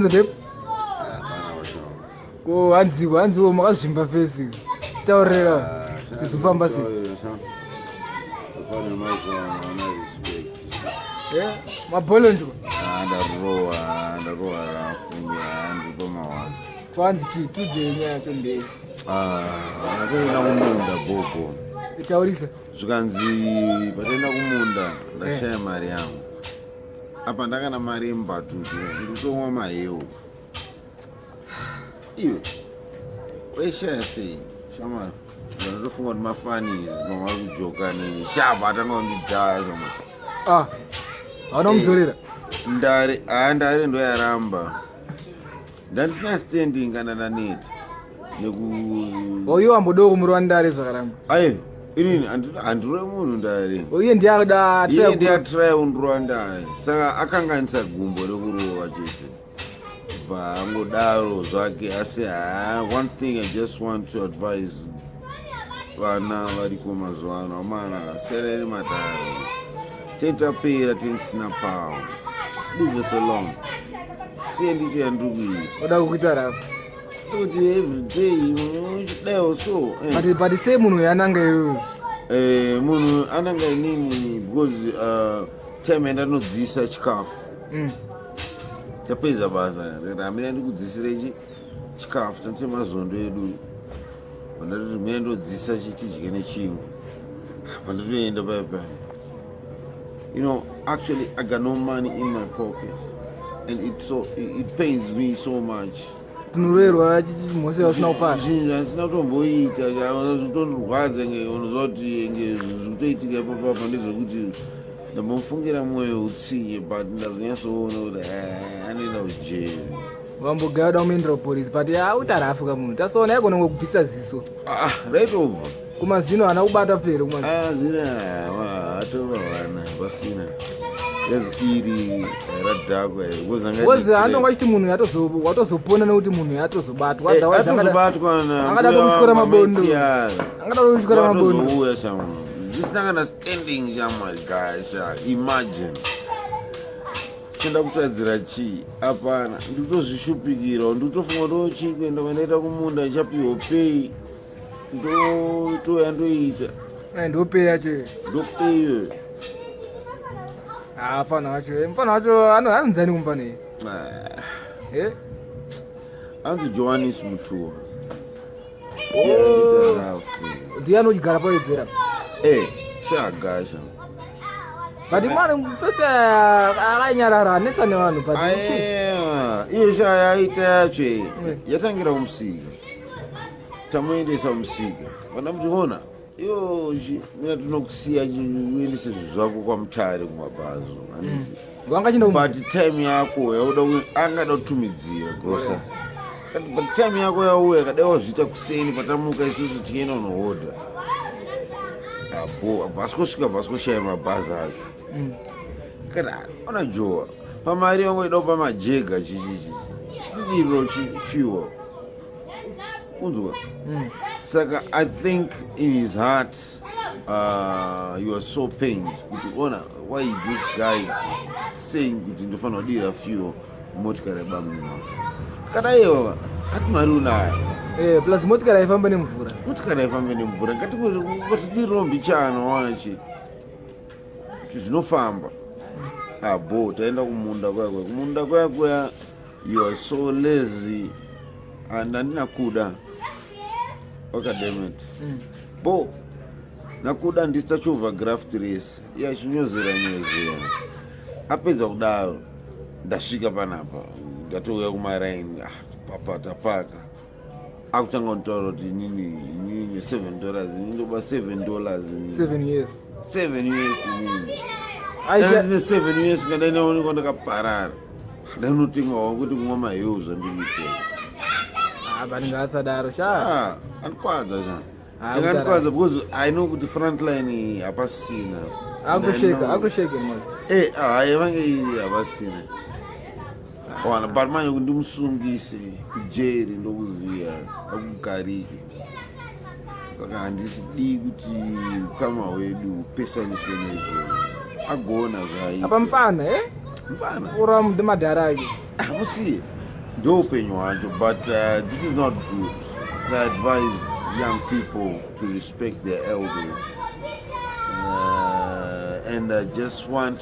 Ndep. Ko hanziwo hanziwo makazvimba face. Taurira. Tizofamba sei? Yeah, mabholo ndiko. Ndarowa, ndarowa rafu, ndipo mawana. Kwanzi chii tudze nyaya yacho ndei. Ah, ndatoenda kumunda gogo. Taurisa. Zvikanzi pataenda kumunda ndashaya mari yangu. Apa ndakana mari yemubhatutu ndikutomwa maheu. Iwe waishaya sei shama? Ndatofunga kuti mafanis mama vari kujoka nini. Shava atanga kundidhaya shama. Ah, hauna kumudzorera? Ndare, haa ndare ndoyaramba. Ndandisina standing kana ndaneta. Neku Oyo ambodo kumurwa ndare zvakaramba. Aye, inini handirove munhu ndare. Iye ndiye akuda Iye ndiye atry kundirova ndare. Saka akanganisa gumbo rekurova chete. Bva angodaro zvake asi haa one thing I just want to advise vana variko mazuva ano amana siyanai nematare. Tentapera tentisina power. Just leave us alone. Siye ndite yandiri kuita. Oda kukuita rafu. Kuti every day uchidaiwo so. But but sei munhu yananga iyoyo? Munhu ananga inini because time yandanodziisa chikafu. Tapedza basa ndikati hamina ndikudziisire chi chikafu tante mazondo edu. Vandati mira ndodziisa chi tidye nechingwa. Vandatoenda paya paya. You know, actually I got no money in my pocket and it pains me so much. Tinorerwa mhosva yausina kupara. Zvinhu zvandisina kutomboita zvitondirwadza nge unoziva kuti nge zvikutoitika ipapapa ndezvekuti ndambomufungira mwoyo utsinye but ndazonyatsoona kuti anoenda kujeri. Vambogaya uda kumuendera kupolisi but utarafu kamunhu tasoona yaigona ngokubvisa ziso. Ah, raitobva. Kumazino haana kubata futi here kumazino? Ah, zino atova vana pasina. Iri radhakwa iri. Because anonga achiti munhu watozopona nekuti munhu yatozobatwa. Otherwise atozobatwa na angada kutyora mabondo. Angada kutyora mabondo. Atozouya shamwa. Zvisina kana standing shamwa guys. Imagine. Kuenda kutsvadzira chii? Hapana. Ndikutozvishupikira. Ndikutofunga kuti chii kuenda kwandaita kumunda ndichapiwa pay. Ndotoya ndoita. Ndopay yacho. Ndopay iyoyo. Ah, mfana wacho. Mfana wacho anonzani kumfana iye? Eh? Anzi Johannes Mutua. Oh. Ndiye anogara pawedzera. Shagasha. But mwana mfese akanyarara anetsa nevanhu but iyo sha yaita yacho iyi yatangira kumusika. Tamuendesa kumusika. Vana muchiona iyo mina tinokusiya uendese zvinhu zvako kwaMutare kumabhazi. Handiti. Wanga chinda But time yako yauda angada kutumidzira grosa. But time yako yauya kadai wazviita kuseni patamuka isusu tichienda kunohodha. Apo vasikosvika vasikoshaya mabhazi acho. Kana ona jowa pamari yangu ida kupa majega chichichi chidiro chifuel. Unzwa? Saka I think in his heart you are so pained kuti ona why is this guy saying kuti ndofanira kudira fuel motikari yabamuna. Kana iyewa ati mari unayo. Plus motikari haifambe nemvura. Motikari haifambe nemvura. Ngatikuti mbichana waona chi zvinofamba. Abo taenda kumunda kuya kuya. Kumunda kuya kuya you are so lazy and handina kuda. Wakademit. Bo nakuda ndisitachovha graft race. Iye achinyozera nyozera. Apedza kudaro ndasvika panapa ndatouya kumaraini papa tapaka. Akutanga kutaura kuti inini $7 inini ndoba $7 inini. 7 years. 7 years inini. Aisha Ndine 7 years kana ndaonekwa ndakaparara. Ndanotengawo kuti kumwa maheu zvandikuita. Ah, but ngasadaro sha. Ah, andikwadza sha. Ah, Ndingandikwadza because I know kuti frontline hapasina. Akutosheka, akutosheka mwazi. Hayi vange iri hapasina. Wana but manje kuti ndimusungise kujeri ndokuziya akugariki. Saka handisidi kuti ukama hwedu hupesaniswe nezvo. Agona zvaaita. Apa mfana, eh? Mfana. Ura madhara ake. Musiye. Ndo upenyu hwacho, but this is not good. I advise young people to respect their elders, and I just want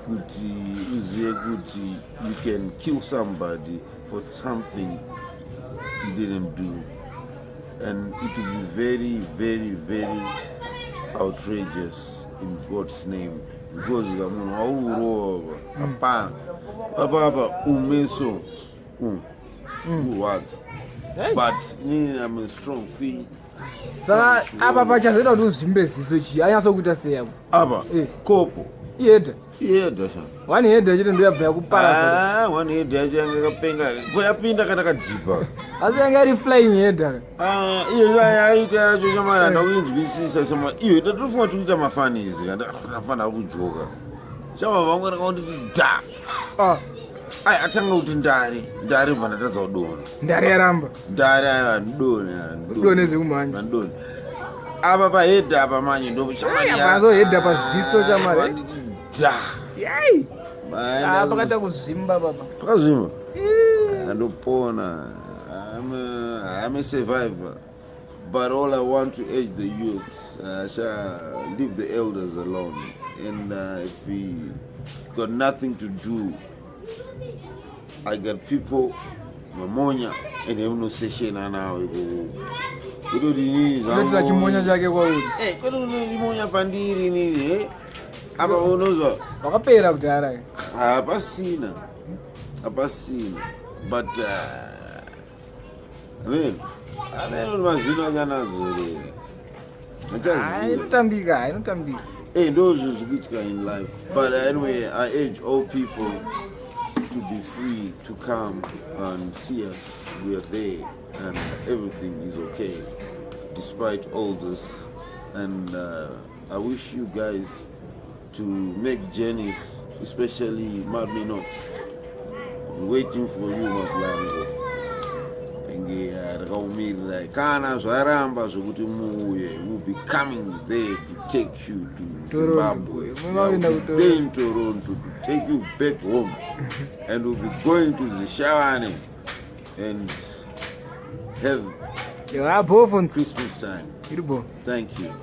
kuti uzive kuti you can kill somebody for something he didn't do, and it will be very, very, very outrageous in God's name, because munhu wauri kurova hapana papapa umeso kurwadza. Hey. But inini I'm a strong feel. Saka apa pachazoita kuti uzvimbe ziso chii? Anyatsokuita sei apo? Apa? Kopo. Ihedha? Ihedha sha. One head chete ndo yabva yakuparasa. Ah, one head yacho yanga yakapenga, yapinda kana kadzipa. Asi yanga iri flying head. Ah, iyo yaita yacho shamari handa kuinzwisisa shama. Iyo tatofunga tiri kuita mafunnies, kana ndafanira kujoka shama, vamwe rakanditi dha. Ah. Ai, atanga kuti ndari ndari, bva ndatadza kudonha. Ndari yaramba. Ndari aiwa, ndidonhe. Udonhe zvekumhanya. Ndidonhe apa pahead apa manje ndo shamari. Ai, apa azohedha paziso shamari. Vanditi dha. Yai. Ah, pakaita kuzvimba papa. Pakazvimba, andopona. I'm a survivor, but all I want to urge the youths, shall leave the elders alone, and if we got nothing to do, I got people mamonya ende munoseshena nawo ikoko kutoti inini. Unoitira chimonya chake kwauri. Kwete kuti chimonya pandiri inini, apa unozwa. Wakapera kudhara. Hapasina, hapasina, but amen amen kuti mazino akanadzorera. Ah, Achaziva. inotambika, inotambika. Hey, ndo zvinhu zviri kuitika in life, but anyway, I urge all people to be free to come and see us. We are there and everything is okay despite all this, and I wish you guys to make journeys, especially Mad Minox. I'm waiting for you, Mablango. Enge rakaumirirai kana zvaramba zvokuti muuye, will be coming there to take you to Toronto. Zimbabwe. Munoenda Yeah, we'll be kuToronto. there in Toronto to take you back home, and we'll be going to Zvishavane and have Apo phones. Christmas time. Iri bo. Thank you.